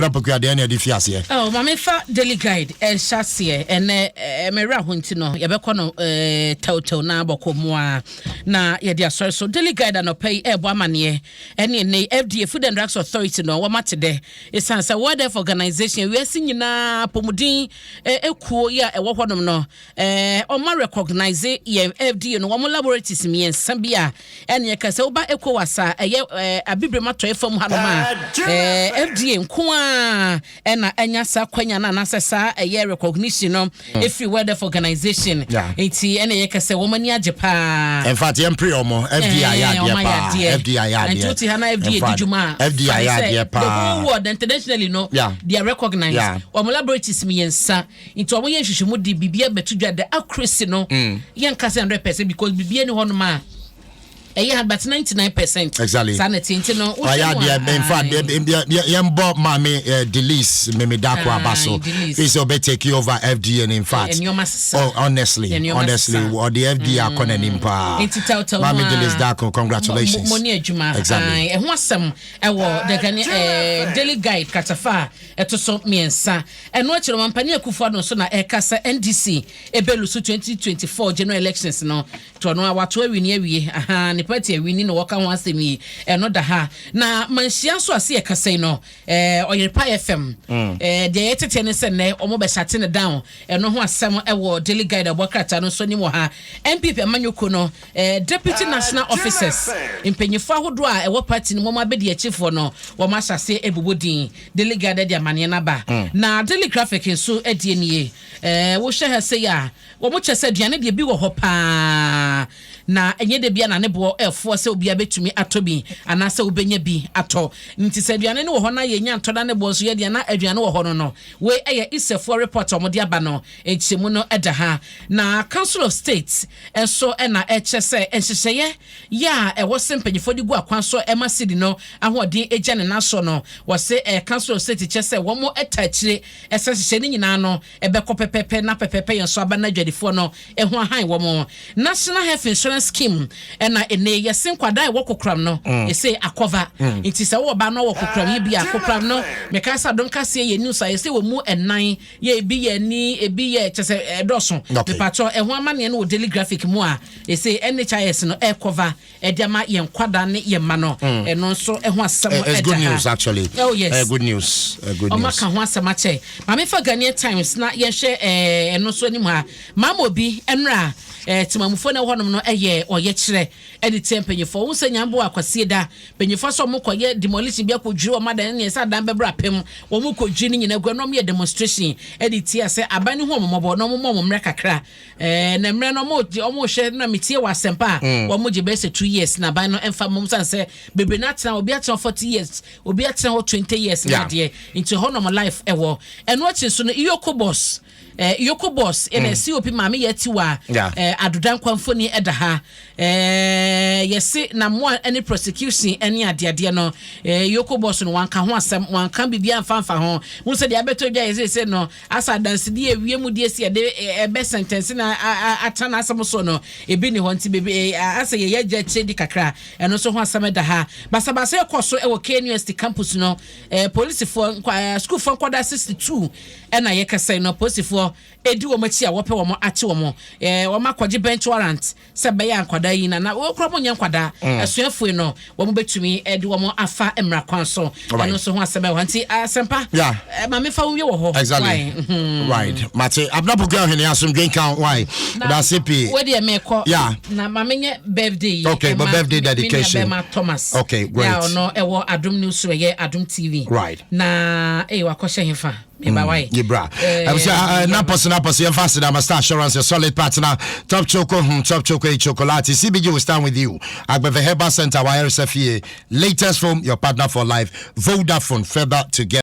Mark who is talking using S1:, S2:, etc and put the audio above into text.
S1: Pokua deɛ ne ɛde fi aseɛ.
S2: Oh, maame, fa Daily Guide ɛhyɛ aseɛ. Ɛnɛ mmerɛ aho nti no yɛbɛkɔ no tɛwtɛw na abɔkɔ mu a na yɛde asɔre so. Daily Guide anɔpa yi ɛrebɔ amanneɛ ɛne ɛnɛ FDA, Food and Drugs Authority no, wɔn ate dɛ ɛsiane sɛ World Health Organization, wiase nyinaa apɔmuden ekuo yi a ɛwɔ hɔnom no, ɔma recognize yɛn FDA no wɔn laboratories mmiɛnsa bi a ɛne ɛka sɛ woba ECOWAS a ɛyɛ Abibirem Atɔeɛ fam hanom a, FDA nko a ɛna ɛnya saa kwanya no anaasɛ saa ɛyɛ recognition no ɛfiri World Health Organization. Nti ɛna yɛka sɛ wɔn ani agye paa.
S1: In fact, yɛmpere ɔmo. FDA ayɛ
S2: ɔmo
S1: adeɛ
S2: ayɛ
S1: paa.
S2: Adeɛ.
S1: FDA ayɛ adeɛ.
S2: Nti wote ha na FDA
S1: In
S2: di
S1: fact,
S2: dwuma a,
S1: FDA ayɛ
S2: fa ne sɛ
S1: adeɛ paa.
S2: the whole world internationally no, they are recognized. Wɔn laboratories mmiɛnsa nti wɔn yɛ nhwehwɛmu de biribi abɛto dwa, the accuracy no, yɛnka sɛ 100% because biribi ani hɔnom a ɛyɛ ha, but 99%. Saa na ɛte nti no wohwɛ
S1: ɔyɛ
S2: mu a,
S1: adeɛ. In fact, yɛmbɔ maame Delise Memedako aba so.
S2: Delise.
S1: Fi sɛ ɔbɛ take over FDA and in fact,
S2: Nneɛma sesa.
S1: Oh, honestly,
S2: Nneɛma
S1: honestly,
S2: sesa.
S1: ɔde FDA akɔ n'anim paa.
S2: Nti tɛwtɛw
S1: Maame
S2: mu a,
S1: Delise Dako, congratulations.
S2: Mo ne adwuma.
S1: Exactly.
S2: Aye, ɛho asɛm ɛwɔ the Ghana Daily Guide kratafa a ɛto so mmiɛnsa. Ɛno akyerɛ Mampani Akufo Addo nso na ɛka sɛ NDC ɛbɛ lose 2024 general elections no to ɔno a wato awini awie aha ne party awini na wɔka ho asɛm yi. Ɛno da ha na manhyia nso ase yɛ kasa yi no, Ɔyerepa FM, deɛ yɛtete ne sɛ nnɛ ɔmo bɛhyate ne down. Ɛno ho asɛm ɛwɔ Daily Guide ɛbɔ krataa no nso anim wɔ ha. NPP amanyɔkuo no, deputy national officers, mpanyinfoɔ ahodoɔ a ɛwɔ party no mu, wɔn abɛdi akyifoɔ no, wɔn ahyɛ ase ebobɔ din. Daily Guide de amaneɛ n'aba na Daily Graphic nso adie nie. Wohwɛ ha sɛ yi a, wɔn kyɛ sɛ aduane deɛ bi wɔ hɔ paa na ɛnyɛ de bia na ne boɔ ɛfoɔ sɛ obiara bɛtumi atɔ bi anaasɛ wobɛnya bi atɔ. Nti sɛ aduane no wɔ hɔ na yɛnya ntɔ na ne boɔ nso yɛ deɛ na aduane wɔ hɔ no, wei ɛyɛ isɛfoɔ report a wɔde aba no, nkyɛmu no ɛda ha. Na Council of State nso ɛna ɛkyɛ sɛ nhyehyɛeɛ yɛ a ɛwɔ sɛ mpanyinfoɔ de gu akwan so ɛma cedi no ahoɔden agya ne nan so no, wɔse Council of State kyɛ sɛ wɔn ɛta akyire ɛsɛ nhyehyɛ no nyinaa no ɛbɛkɔ pɛpɛpɛ na pɛpɛpɛ yɛn nso aba na adwadifoɔ no ɛho ahan wɔn. National Health Insurance Scheme ɛna ɛnɛ yɛse nkwadaa a ɛwɔ kokoram no ɛsɛ akɔva. Nti sɛ wowɔ ba no wɔ kokoram yi bi a, kokoram no meka sɛ Adom Kaseɛ yɛ news a yɛsɛ wɔ mu ɛnan yɛ, ebi yɛ ni, ebi yɛ kyɛ sɛ ɛdɔɔso. Mepatɔ ɛho amanneɛ no wɔ Daily Graphic mu a ɛsɛ NHIS no ɛkɔva ɛde ama yɛn nkwadaa ne yɛn mma no. Ɛno nso ɛho asɛm
S1: It's good
S2: ɛda ha.
S1: news, actually.
S2: Oh yes.
S1: Good news. Good
S2: Ɔma
S1: news.
S2: ka ho asɛm akyɛ. Maame, fa Ghanaian Times na yɛhwɛ ɛno nso anim ha. Maama obi ɛnora temamufoɔ no ɛwɔ hɔnom no ɛyɛ ɔyɛkyerɛ ɛde tie mpanyinfoɔ wɔn sɛ nyambo akwasie da mpanyinfoɔ sɛ wɔn kɔyɛ demolition bi akɔdwiri wɔn adan ne yɛsɛ adan bɛbrɛ apem wɔn kɔdwiri ne nyinaa gu ɛna wɔn yɛ demonstration ɛde tie sɛ aban ne ho wɔn mmɔbɔ na wɔn mɔ wɔn mmerɛ kakra na mmerɛ no wɔn hwɛ na metie wɔ asɛmpa a wɔn gye bɛyɛ sɛ 2 years na aban no ɛmfa mɔm san sɛ bebree na atena, obi atena 40 years, obi atena hɔ 20 years na adeɛ nti hɔ nom life ɛwɔ. Ɛno akyi nso no, EOCO boss, EOCO boss ɛna COP maame yɛ ti wa adoda nkwanfoni ɛda ha. Yɛse na mmoa ne prosecution ne adeadeɛ no, EOCO boss no wanka ho asɛm, wanka biribi amfamfa ho. Wo sɛ deɛ abɛtɔ dwa yɛsɛ sɛ no asa adansedie ewie mu deɛ si yɛde ɛbɛ sentence na ata n'asɛm so no ebi ni hɔ. Nti bebi asɛ yɛyɛ gya akyire di kakra. Ɛno nso ho asɛm da ha. Basabasa ɛkɔ so ɛwɔ KNUST campus no, polisifoɔ nkwa sukuufoɔ nkwadaa 62 ɛna yɛkasa no polisifoɔ edi wɔn akyi a wɔpɛ wɔn akye wɔn. Wɔn akɔgye bench warrant sɛ bɛyɛ nkwadaa yi na wɔkura mo nyɛ nkwadaa asuafoɔ yi no, wɔn bɛtumi ɛde wɔn afa mmara kwan so. Ɛno nso ho asɛm ɛwɔ nti asɛmpa maame, fa wo wie wɔ hɔ.
S1: Exactly.
S2: Why?
S1: Right. Mate. Abena Pokua Ohene asomdwe nka why. That's it.
S2: Wo deɛ mekɔ na maame nyɛ birthday yi.
S1: Okay, but
S2: ɛma
S1: birthday
S2: me nua
S1: dedication.
S2: bɛrima Thomas.
S1: Okay, great.
S2: Yeah, ɔno ɛwɔ Adom News so, ɛyɛ Adom TV. Na ɛyɛ wakɔhyɛ hefa meba wae.
S1: Yibra. Ɛbusɛ napɔs napɔs yɛmfa aseda ma Star Assurance, your solid partner. Top Choco, Top Choco chocolate. CBG will stand with you. Agbeve Herbal Center, YRSFA. Latest phone, your partner for life. Vodafone, further together.